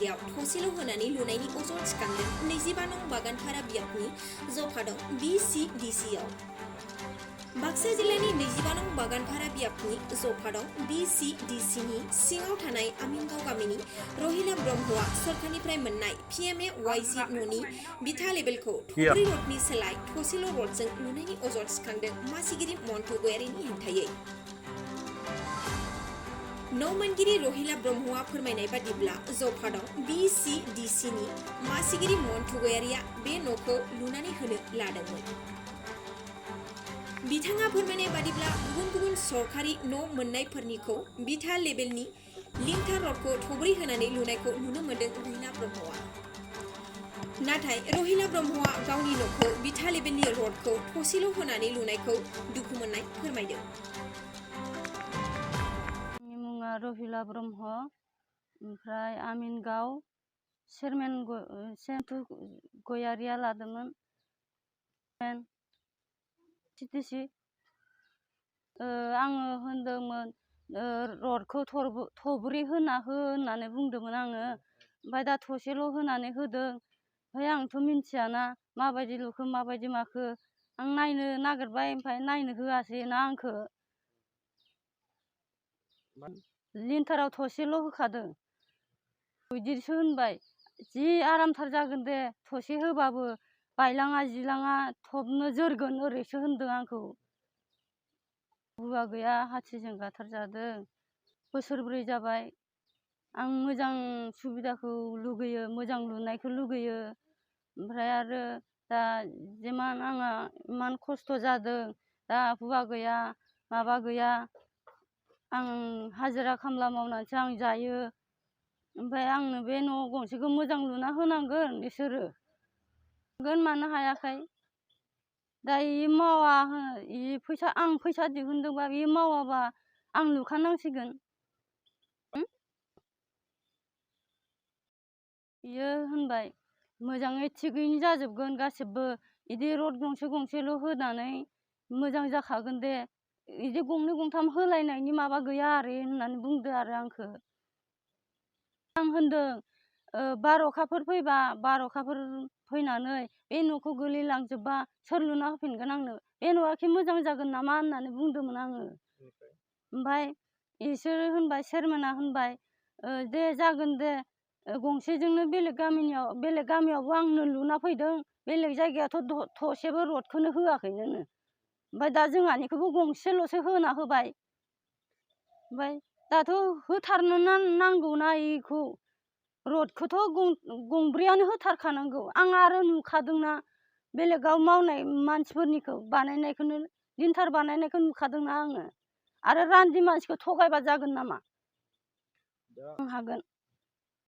जायगायाव थसेल' होनानै लुनायनि अजद थिखांदों 25 नं बागानफारा बियाबनि जफादं BCDC आव। बाक्सा जिल्लानि 25 नं बागानफारा बियाबनि जफादं BCDC नि सिङाव थानाय आमिनगाव गामिनि रहिला ब्रह्मआ सरकारनिफ्राय मोननाय PMAYG न'नि बिथा लेबेलखौ थब्रै रडनि सोलाय थसेल' रडजों लुनायनि अजद थिखांदों मासिगिरि मन्टु गयारिनि हेंथायै। न'मोनगिरि रहिला ब्रह्मआ फोरमायनाय बादिब्ला जफादं BCDC नि मासिगिरि मन्टु गयारिया बे न'खौ लुनानै होनो लादोंमोन। बिथाङा फोरमायनाय बादिब्ला गुबुन गुबुन सरकारि न' मोननायफोरनिखौ बिथा लेबेलनि लिंटार रडखौ थब्रै होनानै लुनायखौ नुनो मोन्दों रहिला ब्रह्मआ। नाथाय रहिला ब्रह्मआ गावनि न'खौ बिथा लेबेलनि रडखौ थसेल' होनानै लुनायखौ दुखु मोननाय फोरमायदों। आंनि मुङा रहिला ब्रह्म, ओमफ्राय आमिनगाव चेयारमेन सेन्टु गयारिया लादोंमोन। CTC आङो होनदोंमोन रडखौ थब्रै होना हो होननानै बुंदोंमोन आङो। ओमफ्राय दा थसेल' होनानै होदों। ओमफ्राय आंथ' मिन्थियाना माबायदि लुखो माबायदि माखो। आं नायनो नागिरबाय, ओमफ्राय नायनो होआसै ना आंखो। लिन्टाराव थसेल' होखादों। बिदिसो होनबाय, जि आरामथार जागोन दे थसे होबाबो बायलाङा जिलाङा थबनो जोरगोन ओरैसो होनदों आंखौ। हुवा गैया हाथिजों गाथारजादों। बोसोरब्रै जाबाय। आं मोजां सुबिदाखौ लुगैयो, मोजां लुनायखौ लुगैयो। ओमफ्राय आरो दा जिमान आंहा इमान खस्थ' जादों, दा हुवा गैया माबा गैया। आं हाजिरा खामला मावनानैसो आं जायो। ओमफ्राय आंनो बे न' गंसेखौ मोजां लुना होनांगोन बिसोरो। मानो हायाखै? दा इ मावा, आं फैसा दिहुनदोंबा बे मावाबा आं लुखानांसिगोन। बियो होनबाय मोजाङै थिगैनो जाजोबगोन गासिबो, बिदि रड गंसे गंसेल' होनानै मोजां जाखागोन दे, बिदि गंनै गंथाम होलायनायनि माबा गैया आरो होननानै बुंदो आरो आंखो। आं होनदों बार'खाफोर फैबा, बार'खाफोर फैनानै बे न'खौ गोलैलांजोबबा सोर लुना होफिनगोन आंनो? बे न'आखि मोजां जागोन नामा होननानै बुंदोंमोन आङो। ओमफ्राय इसोरो होनबाय, चेयारमेना होनबाय दे जागोन दे, गंसेजोंनो बेलेग गामियावबो आंनो लुना फैदों, बेलेग जायगायाथ' थसेबो रडखौनो होआखैनो। ओमफ्राय दा जोंहानिखौबो गंसेल'सो होना होबाय। ओमफ्राय दाथ' होथारनो नांगौना इखौ, रडखौथ' गंब्रैयानो होथारखानांगौ। आं आरो नुखादोंना बेलेगाव मावनाय मानसिफोरनिखौ बानायनायखौनो, लिन्टार बानायनायखौ नुखादोंना आङो। आरो रान्दि मानसिखौ थगायबा जागोन नामा? आं हागोन।